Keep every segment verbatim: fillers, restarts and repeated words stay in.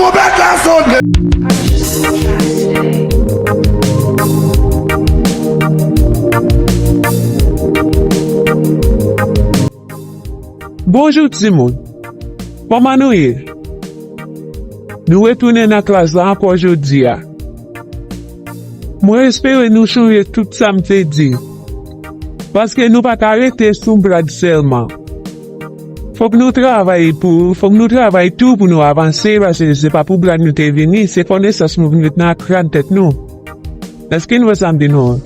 Ou mèt la sonde. Bonjou timoun. Kòman nou ye? Nou retounen nan klas la ankò jodi a. Mwen espere nou sonje tout sa m te di. Paske nou pa ka rete sou blag sèlman. Fòk nou travay pou, fòk nou travay tou pou nou avanse, paske se pa pou blag nou te vini, se konesans nou vin met nan kràn tèt nou. Èske n wè sa m di nou an?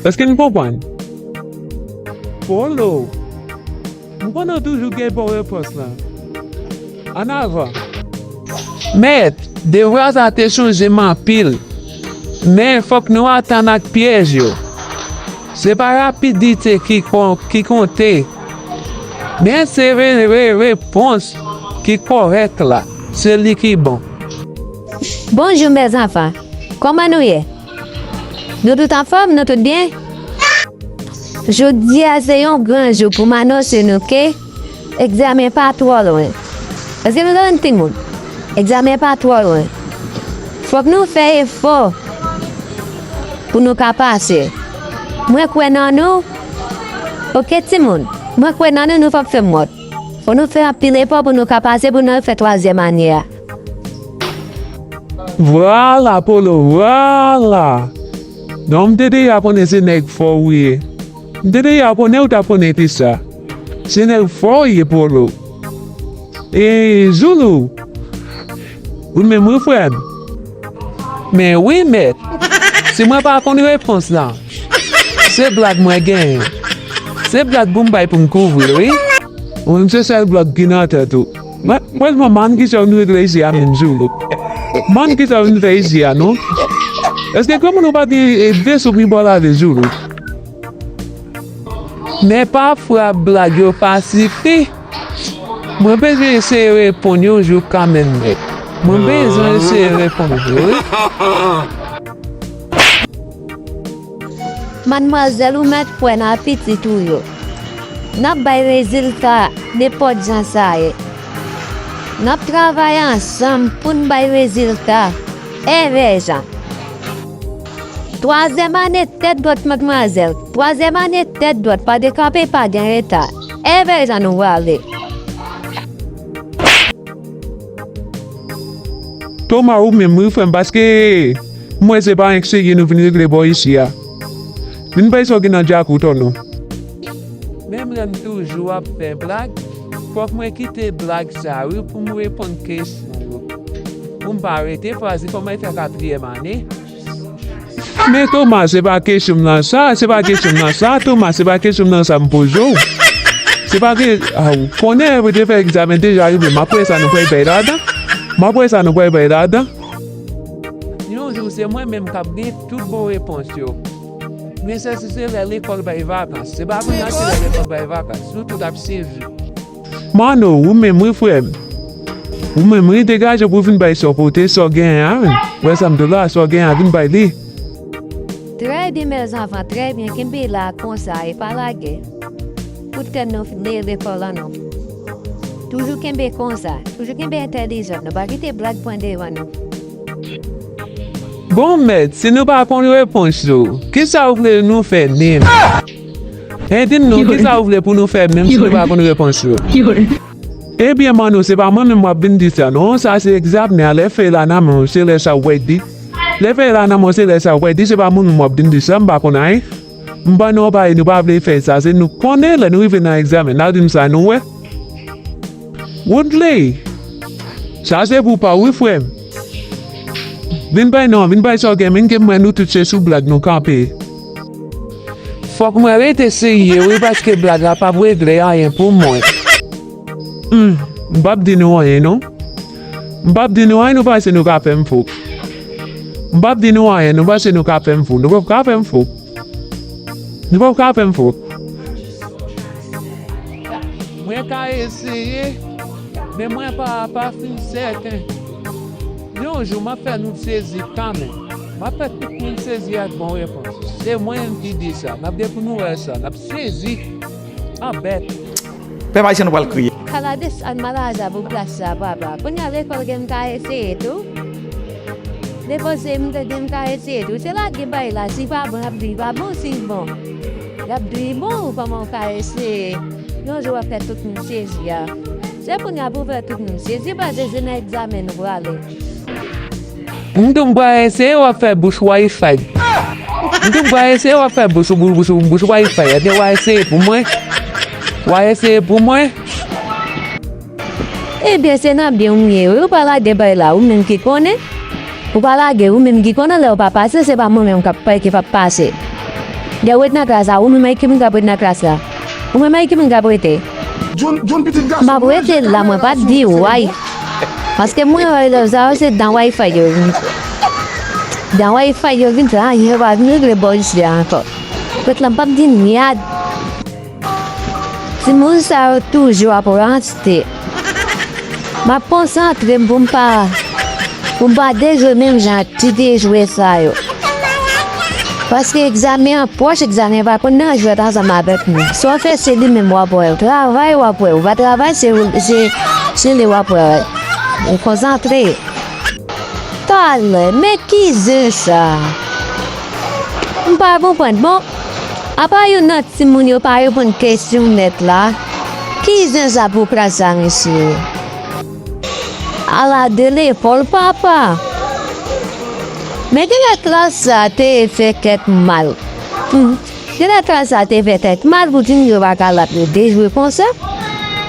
Èske n konprann? Polo, m konnen w toujou gen bon repons lan. Ann avan. Mèt, devwa sa te chanje m anpil. Men fòk nou atann ak pyèj yo. Se pa rapidite ki kon, ki konte. Men se re, re, repons ki kòrèk la. Se li ki bon. Bonjou mèzanfan. Kòman nou ye? Nou tout anfòm? Nou tout byen? Jodi a se yon gran jou pou m anonse nou ke egzamen pa twò lwen. Èske nou konprann timoun? Egzamen pa twò lwen. Fòk nou fè efò pou nou ka pase. Mwen kwè nan nou. Oke timoun, mwen kwè nan nou, nou p ap fè m wont. Fò nou fè anpil efò pou nou ka pase pou nou fè twazyèm ane a. Vwala Polo, vwala. Non, m te deja konnen se nèg fò ou ye. M te deja konnen ou t ap konnen kisa. Se nèg fò ou ye Polo. E Zoulou, ou menm wi frè m. Men wi mèt, si mwen pa konn repons lan, se blag mwen genyen. Se blag pou m bay pou m kouvri l wi. Ou menm se sèl blag ki nan tèt ou. Mwen, mwen, man kisa w vin regle isi a menm Zoulou? Man kisa w vin fè isi a non? Èske granmoun ou pa gen de sou pi bò lave Zoulou? Men pafwa blag yo pa sifi. Mwen bezwen eseye reponn yon jou kanmenm mèt. Mwen bezwen eseye reponn vre wi. Madmwazèl ou mèt kwè nan pitit ou yo. N ap bay rezilta nenpòt jan sa ye. N ap travay ansanm pou n bay rezilta. Evè jan. Twazyèm ane tèt dwat madmwazèl. Twazyèm ane tèt dwat pa dekanpe pa gen reta. Evè jan nou prale. Toma ou menm wi frè m paske m wè se pa anyen k serye nou vin regle bò isi a. Vin bay sa w gen nan djak ou Tono. Menm lè m toujou ap fè blag, fòk mwen kite blag sa wi pou m reponn kesyon yo. Pou m pa rete frazi kòman e fè katriyèm ane. Men Toma, se pa kesyon m nan sa, se pa kesyon m nan sa, Toma, se pa kesyon m nan sa m poze w. Se pa ke, a, ou konnen, ou te fè egzamen deja rive, m ap wè sa nou pral bay ladan. M ap wè sa nou pral bay ladan. Yon jou, se mwen menm k ap gen tout bon repons yo. Men sèl si se lè lekòl bay vakans. Se pa kounye a se lè lekòl bay vakans. Nou tout ap sezi. Mano, ou menm wi frè m. Ou menm wi degaje w pou w vin bay sa w pote, sa w genyen an. Wè sa m di w la, sa w genyen an, vin bay li. Trè byen mèzanfan, trè byen, kenbe la konsa e pa lage. Pou tèt nou leve fò lan non. Toujou kenbe konsa, toujou kenbe entèlijan, nou pa kite blag pran devan nou. Bon mèt, si nou pa konn repons yo, kisa w vle nou fè menm? Hein, di m non, kisa w vle pou nou fè menm si nou pa konn repons yo? Ebyen Mano, se pa mwen menm w ap vin di sa non, sa se egzamen an, lè fèy la nan men w, se lè sa w pral di. Lè fèy la nan men w, se lè sa w pral di, se pa mwen menm w ap vin di sa, m pa konn anyen. M ban nou yon bagay nou pa vle fè sa, se nou konnen lè nou rive nan egzamen, n a di m sa nou wè. Woodley, sa se pou pa w wi frè m. Vin bay non, vin bay sa w gen, men ke m wè nou tout se sou blag nou kanpe. Fòk mwen rete serye wi paske blag la p ap regle anyen pou mwen. Humm, m p ap di nou anyen non. M p ap di nou anyen, nou panse nou ka fè m fou. M p ap di nou anyen, nou panse nou ka fè m fou. Nou p ap ka fè m fou. Nou p ap ka fè m fou. Mwen ka eseye, men mwen pa, pa fin sèten. Yon jou, m ap fè nou sezi kanmenm. M ap fè tout moun sezi ak bon repons. Se mwen menm ki di sa. N ap gen pou nou wè sa. N ap sezi. An bèt. Pèp ayisyen nou pral kriye. Desann malaza pou plas sa, papa. Kounye a lekòl gen m ka eseye tou. Depoze m te gen m ka eseye tou. Se lage bay la, si pa bon, y ap di pa bon, si bon. Y ap di bon, kòman w ka eseye. Yon jou w ap fè tout moun sezi a. Se kounye a pou fè tout moun sezi, paske se nan egzamen nou prale. M di w m pral eseye, w ap fè bouch wifi. M di w m pral eseye, w ap fè bouch, bouch, bouch, bouch wifi. Ebyen, w a eseye pou mwen. W a eseye pou mwen. Ebyen, se nan byen w ye, wi. Ou pa lage bay la, ou menm ki konnen. Ou pa lage, ou menm ki konnen lè w pa pase, se pa mwen menm k ap pay ki p ap pase. Lè w ret nan klas la, ou menm ki moun k ap ret nan klas la. Ou menm ki moun k ap rete. John, John pitit gason. M ap rete la, mwen pa t di w, ay. Paske mwen wè lè sa yo se dan wifi yo vin fè. Dan wifi yo vin fè, anyen yo pa vin regle bò isi a ankò. Pèt lan p ap di myad. Timoun sa yo toujou ap ranste. M ap konsantre m pou m pa, pou m pa dejwe menm jan ak ti dejwe sa yo. Paske egzamen an pwòch, egzamen pa konn nan jwèt ansanm avèk nou. Sa w fè se li menm w ap wè. Travay w ap wè. Ou pa travay, se, se, se li w ap wè. Ou konsantre. Talè, men ki zen sa? M pa konprann. Bon, apa youn nan timoun yo pa reponn kesyon nèt la, ki zen sa pou klas sa, mesye? Ala de lekòl, papa! Men genlè klas sa te fè kèk mal. Hmm. Genlè klas sa te fè kèk mal pou timoun yo pa ka l ap dejwe konsa.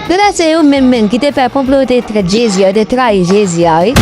Genlè se yo menm menm ki te fè konplo, yo te trèt Jezi a, yo te trayi Jezi a, wi.